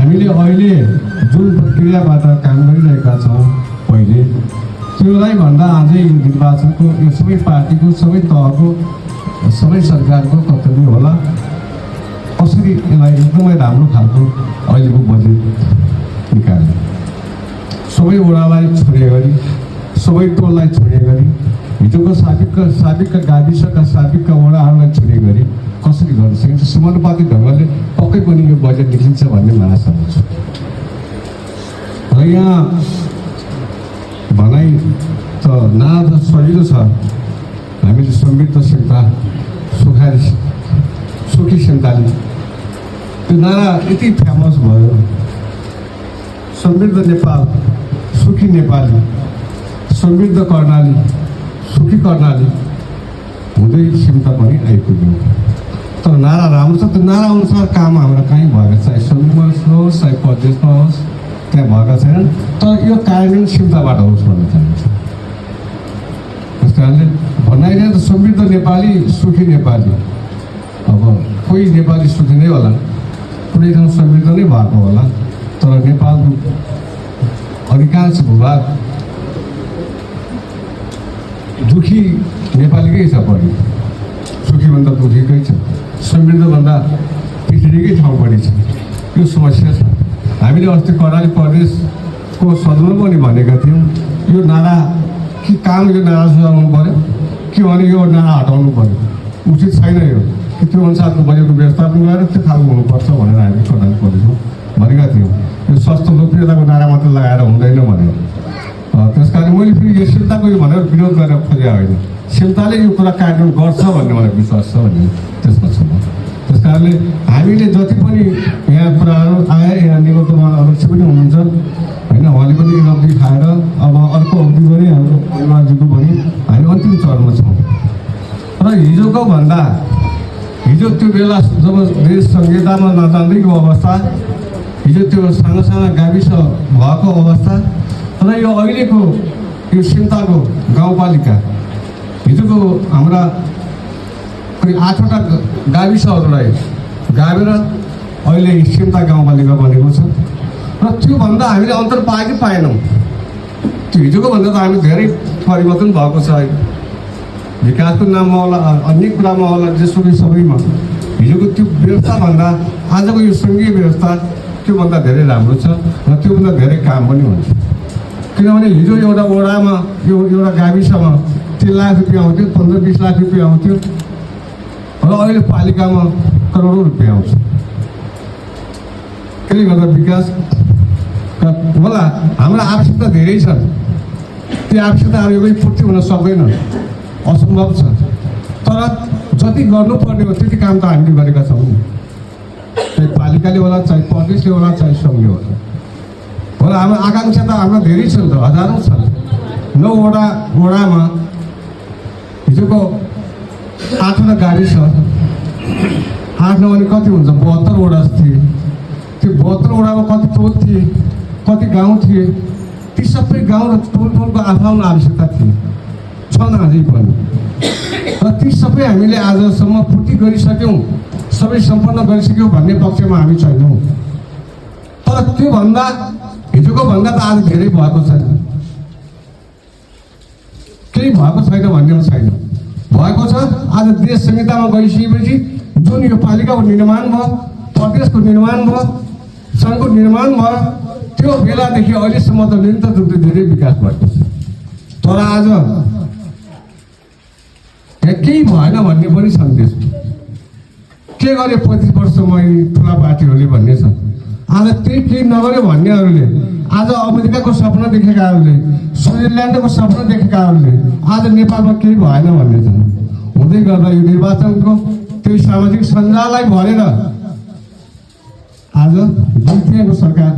हामीले अहिले जुन प्रक्रियाबाट काम गरिरहेका छौँ पहिले त्योलाई भन्दा अझै यो निर्वाचनको यो सबै पार्टीको सबै तहको सबै सरकारको कर्तव्य होला कसरी यसलाई एकदमै राम्रो खालको अहिलेको बजेट निकाल्ने सबै वडालाई छोडे गरी सबै टोललाई छोडे गरी हिजोको साबिकका गाविसका साबिकका वडाहरूलाई छोडे गरी कसरी गर्न सकिन्छ समानुपातिक ढङ्गले पक्कै पनि यो बजेट निस्किन्छ भन्ने म आशा गर्छु र यहाँ भनाइ त नारा त सजिलो छ हामीले समृद्धशीलता सुखी सन्ताली त्यो नारा यति फेमस भयो समृद्ध नेपाल सुखी नेपाली समृद्ध कर्णाली सुखी कर्णाली हुँदै सिमता पनि आइपुग्यो तर नारा राम्रो छ त्यो नारा अनुसार काम हाम्रो कहीँ भएको चाहे सङ्घमा होस् चाहे प्रदेशमा होस् त्यहाँ भएका छैनन् तर यो कार्यान्वयन सिमताबाट होस् भन्न चाहन्छु त्यस कारणले भनाइरहे त समृद्ध नेपाली सुखी नेपाली अब कोही नेपाली सुखी नै होला कुनै ठाउँ समृद्ध नै भएको होला तर नेपालको अधिकांश भूभाग दुखी नेपालीकै छ बढी सुखीभन्दा दुखीकै छ समृद्धभन्दा पृथ्वीकै ठाउँ बढी छ यो समस्या छ हामीले अस्ति कर्णाली प्रदेशको सदनमा पनि भनेका थियौँ यो नारा कि काम यो नारा सुधार्नु पऱ्यो कि भने यो नारा हटाउनु पऱ्यो उचित छैन यो कि त्यो अनुसारको बजेटको व्यवस्थापन गरेर त्यो खालको हुनुपर्छ भनेर हामी कर्णाली प्रदेशमा भनेका थियौँ यो सस्तो लोकप्रियताको नारा मात्र लगाएर हुँदैन भनेर त्यस कारण मैले फेरि यो शिलताको यो भनेर विरोध गरेर खोजेको होइन शिलताले यो कुरा कार्यान्वयन गर्छ भन्ने मलाई विश्वास छ भन्ने त्यसमा छ त्यस कारणले हामीले जति पनि यहाँ कुराहरू आए यहाँ नेतृत्वमा अध्यक्ष पनि हुनुहुन्छ होइन उहाँले पनि एक अवधि खाएर अब अर्को अवधि पनि हाम्रो परिवारजीको पनि हामी अन्तिम चरणमा छौँ र हिजोको भन्दा हिजो त्यो बेला जब देश संहितामा नजान्दैको अवस्था हिजो त्यो साना साना गाविस भएको अवस्था र यो अहिलेको यो सिमताको गाउँपालिका हिजोको हाम्रा करिब 8वटा गाविसहरूलाई गावेर अहिले सिमता गाउँपालिका बनेको छ र त्योभन्दा हामीले अन्तर पाए कि पाएनौँ त्यो हिजोको भन्दा त हामी धेरै परिवर्तन भएको छ अहिले विकासको नाममा होला अन्य कुरामा होला जेसुकै सबैमा हिजोको त्यो व्यवस्थाभन्दा आजको यो सङ्घीय व्यवस्था त्योभन्दा धेरै राम्रो छ र त्योभन्दा धेरै काम पनि हुन्छ किनभने हिजो एउटा वडामा यो एउटा गाविसमा 3 लाख रुपियाँ आउँथ्यो 15-20 लाख रुपियाँ आउँथ्यो र अहिले पालिकामा करोडौँ रुपियाँ आउँछ त्यसले गर्दा विकास होला हाम्रा आवश्यकता धेरै छन् त्यो आवश्यकताहरू एउटै पूर्ति हुन सक्दैन असम्भव छ तर जति गर्नुपर्ने हो त्यति काम त हामीले गरेका छौँ चाहे पालिकाले होला चाहे प्रदेशले होला चाहे सङ्घले होला हाम्रो आकाङ्क्षा त हाम्रा धेरै छन् त हजारौँ छन् 9वटा वडामा हिजोको 8वटा गाविस छ 8 नभने कति हुन्छ 72 वडा थिए त्यो 72 वडामा कति टोल थिए कति गाउँ थिए ती सबै गाउँ र टोलको आफ्नो आवश्यकता थिए छन् अझै पनि र ती सबै हामीले आजसम्म पूर्ति गरिसक्यौँ सबै सम्पन्न गरिसक्यौँ भन्ने पक्षमा हामी छैनौँ तर त्योभन्दा हिजोको भन्दा त आज धेरै भएको छैन केही भएको छैन भन्नेमा छैन भएको छ आज देश संहितामा गइसकेपछि जुन यो पालिकाको निर्माण भयो प्रदेशको निर्माण भयो सङ्घको निर्माण भयो त्यो बेलादेखि अहिलेसम्म त निरन्तर रूपले धेरै विकास भएको छ तर आज यहाँ केही भएन भन्ने पनि छन् देशमा के गरे 25 वर्षमा ठुला पार्टीहरूले भन्ने छ आज त्यही केही नगर्यो भन्नेहरूले आज अमेरिकाको सपना देखेकाहरूले स्विजरल्यान्डको सपना देखेकाहरूले आज नेपालमा केही भएन भन्ने छन् हुँदै गर्दा यो निर्वाचनको त्यही सामाजिक सञ्जाललाई भरेर आज 2/3 सरकार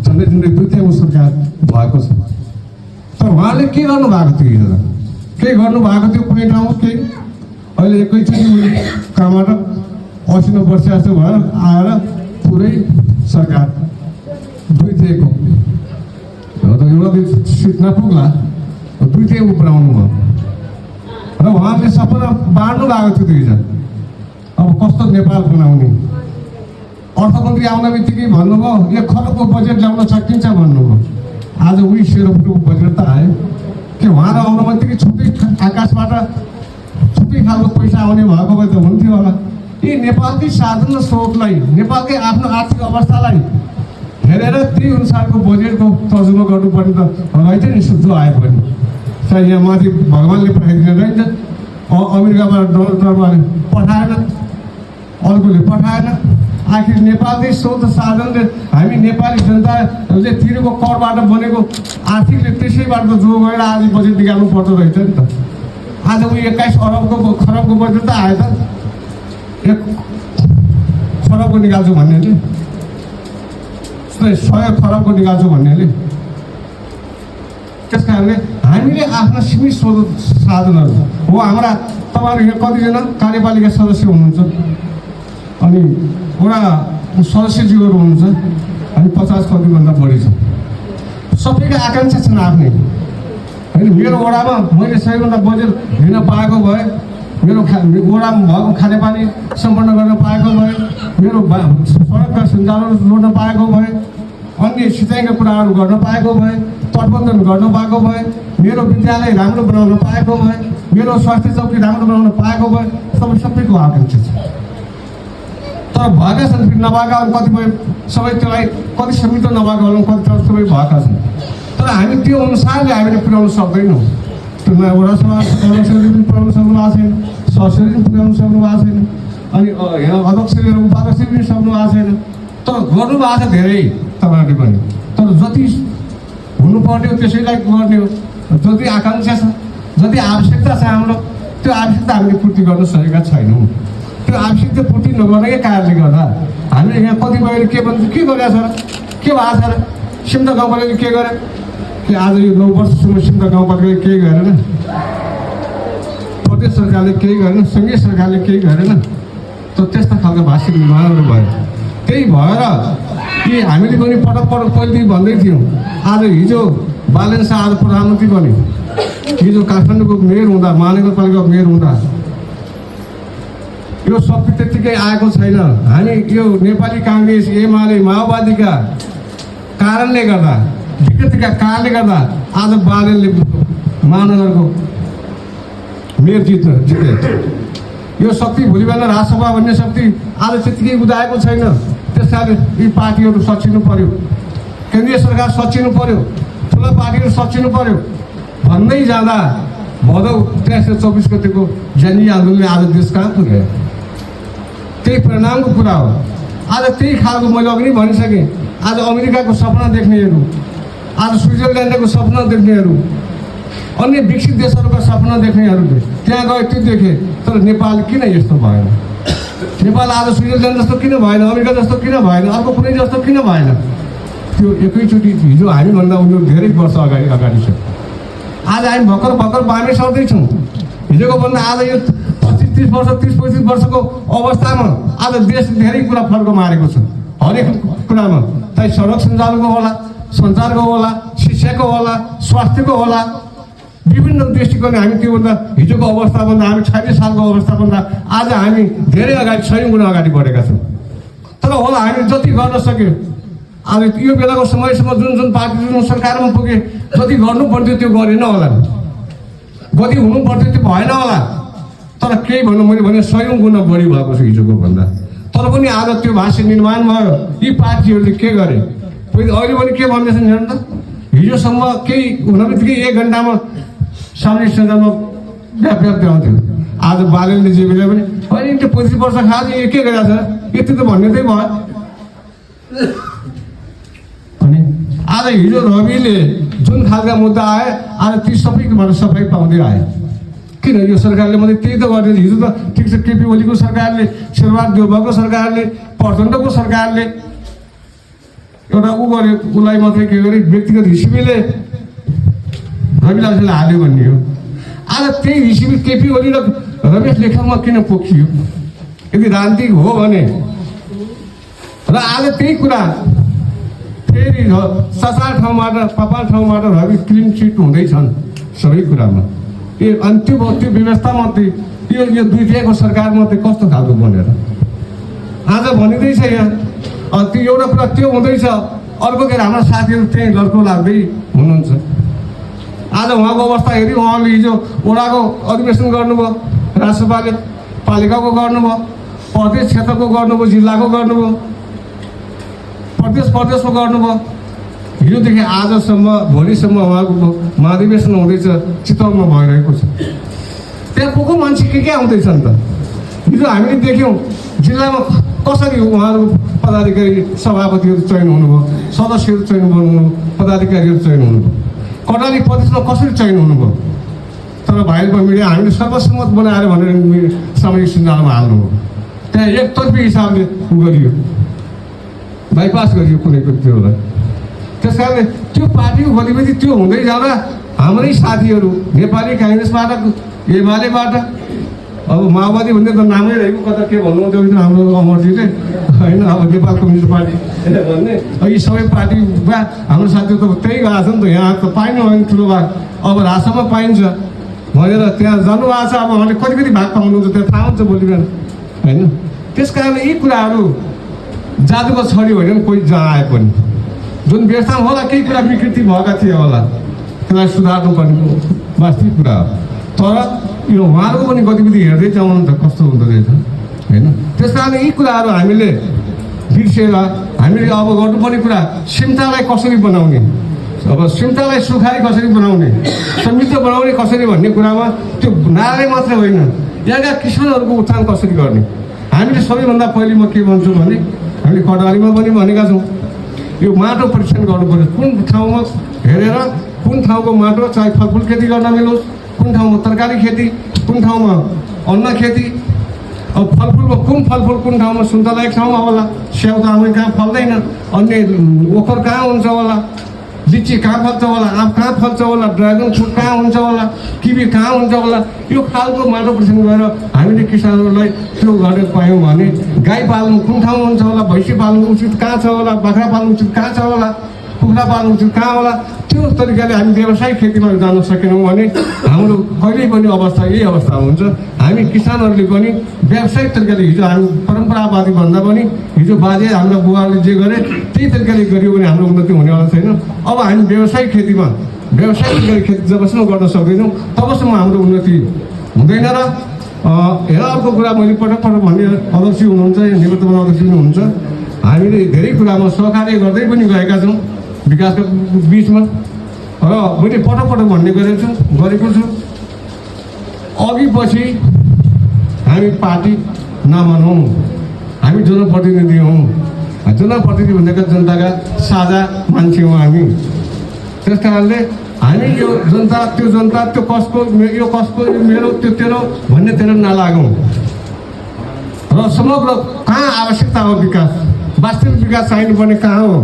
झन्डै 2/3 सरकार भएको छ तर उहाँले के गर्नु भएको थियो हिजो के गर्नु भएको थियो कुनै ठाउँ केही अहिले एकैचोटि कहाँबाट 80-90 वर्ष जस्तो भएर आएर पुरै सरकार 2/3 एउटा सिट नपुग्ला 2/3 बनाउनु भयो र उहाँले सपना बाँड्नु भएको थियो हिजो अब कस्तो नेपाल बनाउने अर्थमन्त्री आउन बित्तिकै भन्नुभयो 1 खरबको बजेट ल्याउन सकिन्छ भन्नुभयो। आज उही 0 रुपियाँको बजेट त आयो कि उहाँ र आउन बित्तिकै छुट्टै आकाशबाट छुट्टै खालको पैसा आउने भएको भए त हुन्थ्यो होला। यी नेपालकै साधन र स्रोतलाई, नेपालकै आफ्नो आर्थिक अवस्थालाई हेरेर त्यही अनुसारको बजेटको तर्जुमा गर्नुपर्ने त रहेछ नि। जो आए पनि चाहे यहाँ माथि भगवान्ले पठाइदिने रहन्छ, अमेरिकाबाट डोनाल्ड ट्रम्पले पठाएन, अर्कोले पठाएन। आखिर नेपालकै स्रोत साधनले हामी नेपाली जनताले तिरेको करबाट बनेको आर्थिकले त्यसैबाट त जो गएर आज बजेट निकाल्नु पर्दो रहेछ नि त। आज ऊ 21 खरबको बजेट त आयो त, 1 खरबको निकाल्छु भन्नेले, 100 खरबको निकाल्छु भन्नेले। त्यस कारणले हामीले आफ्ना सीमित स्रोत साधनहरू हो। हाम्रा तपाईँहरू यहाँ कतिजना कार्यपालिका सदस्य हुनुहुन्छ अनि वडा सदस्यज्यूहरू हुनुहुन्छ, हामी 50 कतिभन्दा बढी छ। सबैका आकाङ्क्षा छन् आफ्नै होइन। मेरो वडामा मैले सबैभन्दा बजेट लिन पाएको भए, मेरो वडामा भएको खानेपानी सम्पन्न गर्न पाएको भए, मेरो सडकका सञ्जालहरू जोड्न पाएको भए, अन्य सिँचाइका कुराहरू गर्न पाएको भए, तटबन्धन गर्न पाएको भए, मेरो विद्यालय राम्रो बनाउन पाएको भए, मेरो स्वास्थ्य चौकी राम्रो बनाउन पाएको भए, सबैको आकाङ्क्षा छ। तर भएका छन्, फेरि नभएका कतिपय सबै त्यसलाई कति सीमित नभएका होला, कति सबै भएका छन्। तर हामी त्यो अनुसारले हामीले पुर्याउन सक्दैनौँ। त्यो वडा सभा सदस्यले पनि पुर्याउन सक्नु भएको छैन, सदस्यले पनि पुर्याउन सक्नु भएको छैन, अनि अध्यक्षले उपाध्यक्षले पनि सक्नु भएको छैन। तर गर्नु भएको छ धेरै तपाईँहरूले पनि। तर जति हुनुपर्ने हो त्यसैलाई गर्ने हो। जति आकाङ्क्षा छ, जति आवश्यकता छ हाम्रो, त्यो आवश्यकता हामीले पूर्ति गर्न सकेका छैनौँ। त्यो आवश्यकता पूर्ति नगर्नेकै कारणले गर्दा हामीले यहाँ कतिपयले के भन्छ, के गरेका छ र, के भएको छ र, सिमता गाउँपालिकाले के गरे कि आज यो 9 वर्षसम्म सिमता गाउँपालिकाले केही गरेन, प्रदेश सरकारले केही गरेन, सङ्घीय सरकारले केही गरेन। त त्यस्ता खालका भाषिक निर्माणहरू भयो। त्यही भएर कि हामीले पनि पटक पहिलेदेखि भन्दै थियौँ। आज हिजो बालेन शाह आज प्रधानमन्त्री बने, हिजो काठमाडौँको मेयर हुँदा, महानगरपालिकाको मेयर हुँदा यो शक्ति त्यत्तिकै आएको छैन। हामी यो नेपाली काङ्ग्रेस, एमाले, माओवादीका कारणले गर्दा, विकृतिका कारणले गर्दा आज बालेनले महानगरको मेयर जिते। यो शक्ति भोलि बिहान राजसभा भन्ने शक्ति आज त्यत्तिकै उदाएको छैन। त्यस कारणले यी पार्टीहरू सचिनु पर्यो, केन्द्रीय सरकार सचिनु पर्यो, ठुला पार्टीहरू सचिनु पर्यो भन्दै जाँदा भदौ 2324 गतिको जनजीय आन्दोलनले आज देश कहाँ पुर्यायो। त्यही परिणामको कुरा हो। आज त्यही खालको मैले अघि नै भनिसकेँ। आज अमेरिकाको सपना देख्नेहरू, आज स्विजरल्यान्डको सपना देख्नेहरू, अन्य विकसित देशहरूका सपना देख्नेहरूले त्यहाँ गए त्यो देखे। तर नेपाल किन यस्तो भएन? नेपाल आज स्विजरल्यान्ड जस्तो किन भएन? अमेरिका जस्तो किन भएन? अर्को कुनै जस्तो किन भएन? त्यो एकैचोटि हिजो हामीभन्दा उनीहरू धेरै वर्ष अगाडि छ। आज हामी भर्खर बामे सर्दैछौँ। हिजोको भन्दा आज यो 25-30 वर्ष, 30-35 वर्षको अवस्थामा आज देश धेरै कुरा फर्को मारेको छ। हरेक कुरामा, चाहे सडक सञ्जालको होला, सञ्चारको होला, शिक्षाको होला, स्वास्थ्यको होला, विभिन्न दृष्टिकोणले हामी त्योभन्दा हिजोको अवस्थाभन्दा, हामी 26 सालको अवस्थाभन्दा आज हामी धेरै अगाडि 100 गुणा अगाडि बढेका छौँ। तर होला हामी जति गर्न सक्यौँ, आज यो बेलाको समयसम्म जुन पार्टी जुन सरकारमा पुगे जति गर्नु पर्थ्यो त्यो गरेन होला, गति हुनु पर्थ्यो त्यो भएन होला। तर केही भनौँ, मैले भने 100 गुणा बढी भएको छ हिजोको भन्दा। तर पनि आज त्यो भाषा निर्माण भयो। यी पार्टीहरूले के गरे? अहिले पनि के भन्दैछन् हेर्नु त, हिजोसम्म केही हुन बित्तिकै 1 घन्टामा सामाजिक सञ्जालमा व्याप आउँथ्यो। आज बालेनले जे बेला पनि होइन त्यो 25 वर्ष खाँदा यो के गरेको छ यति त भन्ने त्यही भयो। अनि आज हिजो रविले जुन खालका मुद्दा आए आज ती सबैबाट सफाइ पाउँदै आए। किन यो सरकारले मात्रै त्यही त गर्ने? हिजो त ठिक छ, केपी ओलीको सरकारले, शेरबहादुर देउवाको सरकारले, प्रचण्डको सरकारले एउटा ऊ गर्यो, उसलाई मात्रै के गर्यो, व्यक्तिगत हिसाबले रविलासले हाल्यो भन्ने हो। आज त्यही हिसाबले केपी ओली र रमेश लेखकमा किन पोखियो? यदि राजनीतिक हो भने र आज त्यही कुरा फेरि 7-8 ठाउँबाट 5-5 ठाउँबाट रवि क्लिन चिट हुँदैछन् सबै कुरामा। यो अन्तिम त्यो व्यवस्थामध्ये यो 2 सरकार मात्रै कस्तो खालको बनेर आज भनिँदैछ यहाँ एउटा कुरा त्यो हुँदैछ, अर्को के अरे हाम्रा साथीहरू त्यहीँ लड्को लाग्दै हुनुहुन्छ। आज उहाँको अवस्था हेरी उहाँले हिजो वडाको अधिवेशन गर्नुभयो, राजसभाले पालिकाको गर्नुभयो, प्रदेश क्षेत्रको गर्नुभयो, जिल्लाको गर्नुभयो, प्रदेशको गर्नुभयो। हिजोदेखि आजसम्म भोलिसम्म उहाँको महाधिवेशन हुँदैछ, चितवनमा भइरहेको छ। त्यहाँ को मान्छे के आउँदैछ नि त? हिजो हामीले देख्यौँ जिल्लामा कसरी उहाँहरूको पदाधिकारी सभापतिहरू चयन हुनुभयो, सदस्यहरू चयन हुनुभयो, पदाधिकारीहरू चयन हुनुभयो। कर्णाली प्रदेशमा कसरी चयन हुनुभयो? तर भाइको मिडिया हामीले सर्वसम्मत बनाएर भनेर सामाजिक सञ्जालमा हाल्नुभयो। त्यहाँ एकतर्फी हिसाबले गरियो, बाइपास गरियो कुनै व्यक्तिहरूलाई। त्यस कारणले त्यो पार्टीको गतिविधि त्यो हुँदै जाँदा हाम्रै साथीहरू नेपाली काङ्ग्रेसबाट, एमालेबाट, अब माओवादी भन्ने त नामै रहेको, कता के भन्नुहुँदै हाम्रो अमरजीले होइन, अब नेपाल कम्युनिस्ट पार्टी भन्ने यी सबै पार्टीमा हाम्रो साथीहरू त त्यही गएको छ नि त। यहाँ त पाइनु होइन ठुलो भाग, अब राजसभा पाइन्छ भनेर त्यहाँ जानुभएको छ। अब उहाँले कति भाग पाउनुहुन्छ त्यहाँ थाहा हुन्छ भोलि बिहान होइन। त्यस कारणले यी कुराहरू जादुको छडी होइन कोही जहाँ आए पनि जुन व्यवस्था होला केही कुरा विकृति भएका थिए होला, त्यसलाई सुधार्नुपर्ने वास्तविक कुरा हो। तर यो उहाँहरूको पनि गतिविधि हेर्दै जाउँ त कस्तो हुँदो रहेछ होइन। त्यस कारणले यी कुराहरू हामीले बिर्सेर हामीले अब गर्नुपर्ने कुरा सिमतालाई कसरी बनाउने, अब सिमतालाई सुखारी कसरी बनाउने, समृद्ध बनाउने कसरी भन्ने कुरामा त्यो नाराले मात्र होइन, यहाँका किसानहरूको उत्थान कसरी गर्ने। हामीले सबैभन्दा पहिले म के भन्छु भने हामीले कर्णालीमा पनि भनेका छौँ, यो माटो परीक्षण गर्नु पर्यो। कुन ठाउँमा हेरेर कुन ठाउँको माटो चाहे फलफुल खेती गर्न मिलोस्, कुन ठाउँमा तरकारी खेती, कुन ठाउँमा अन्न खेती, अब फलफुलमा कुन फलफुल कुन ठाउँमा सुन्तला एक ठाउँमा होला, स्याउ त हामी कहाँ फल्दैन, अन्य ओखर कहाँ हुन्छ होला, लिची कहाँ फल्छ होला, आँप कहाँ फल्छ होला, ड्रागन फ्रुट कहाँ हुन्छ होला, किवी कहाँ हुन्छ होला। यो खालको माटो परीक्षण गरेर हामीले किसानहरूलाई त्यो गर्न पायौँ भने गाई पाल्नु कुन ठाउँमा हुन्छ होला, भैँसी पाल्नु उचित कहाँ छ होला, बाख्रा पाल्नु उचित कहाँ छ होला, कुखुरा पाल्नु उचित कहाँ होला, त्यो तरिकाले हामी व्यावसायिक खेतीमा जान सकेनौँ भने हाम्रो कहिल्यै पनि अवस्था यही अवस्था हुन्छ। हामी किसानहरूले पनि व्यावसायिक तरिकाले, हिजो हामी परम्परावादी भन्दा पनि हिजो बाजे हाम्रा बुवाले जे गरे त्यही तरिकाले गरियो भने हाम्रो उन्नति हुनेवाला छैन। अब हामी व्यावसायिक खेतीमा व्यावसायिक तरिकाले खेती जबसम्म गर्न सक्दैनौँ तबसम्म हाम्रो उन्नति हुँदैन। र यहाँ अर्को कुरा मैले पटक भन्ने अध्यक्ष हुनुहुन्छ, निवर्तमान अध्यक्ष पनि हुनुहुन्छ, हामीले धेरै कुरामा सहकार्य गर्दै पनि गएका छौँ विकासको बिचमा। र मैले पटक भन्ने गरेको छु, अघि पछि हामी पार्टी नमानौँ, हामी जनप्रतिनिधि हौँ। जनप्रतिनिधि भनेका जनताका साझा मान्छे हौँ हामी। त्यस कारणले हामी यो जनता त्यो कसको, यो कसको, मेरो त्यो तेरो भन्नेतिर नलागौँ र समग्र कहाँ आवश्यकता हो विकास, वास्तविक विकास चाहिनुपर्ने कहाँ हो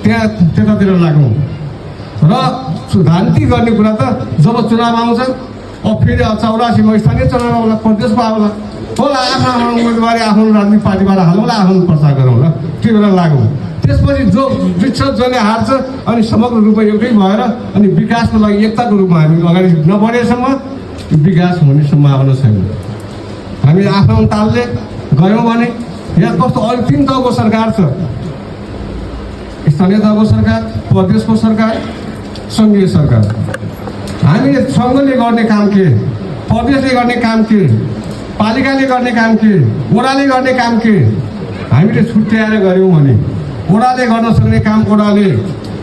त्यतातिर लागौँ। र सुधान्ति गर्ने कुरा त जब चुनाव आउँछ, अब फेरि 84मा स्थानीय चुनाव आउला, प्रदेशको आउला होला, आफ्नो उम्मेदवारी आफ्नो राजनीतिक पार्टीबाट हालौँला, आफ्नो प्रचार गरौँला, त्यो बेला लागौँ। त्यसपछि जो जित्छ जसले हार्छ अनि समग्र रूपमा एउटै भएर अनि विकासको लागि एकताको रूपमा हामी अगाडि नबढेसम्म विकास हुने सम्भावना छैन। हामी आफ्नो तालले गयौँ भने यहाँ कस्तो अहिले 3 तहको सरकार छ, स्थानीय तहको सरकार, प्रदेशको सरकार, सङ्घीय सरकार। हामीले सङ्घले गर्ने काम के, प्रदेशले गर्ने काम के, पालिकाले गर्ने काम के, वडाले गर्ने काम के, हामीले छुट्याएर गऱ्यौँ भने वडाले गर्न सक्ने काम वडाले,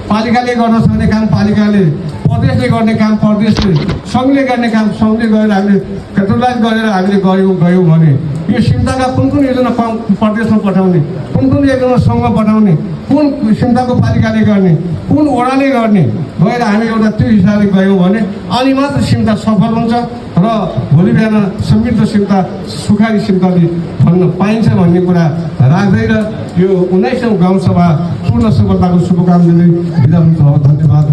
पालिकाले गर्न सक्ने काम पालिकाले, प्रदेशले गर्ने काम प्रदेशले, सङ्घले गर्ने काम सङ्घले गरेर हामीले सेन्ट्रलाइज गरेर हामीले गयौँ भने यो सिमताका कुन योजना प्रदेशमा पठाउने, कुन योजना सङ्घमा पठाउने, कुन सिमताको पालिकाले गर्ने, कुन वडाले गर्ने गएर हामी एउटा त्यो हिसाबले गयौँ भने अनि मात्र सिमता सफल हुन्छ र भोलि बिहान समृद्ध सिमता, सुखारी सिमताले भन्न पाइन्छ भन्ने कुरा राख्दै र यो 19औँ गाउँसभा पूर्ण सफलताको शुभकामना दिँदै बिदा हुन्छ। धन्यवाद।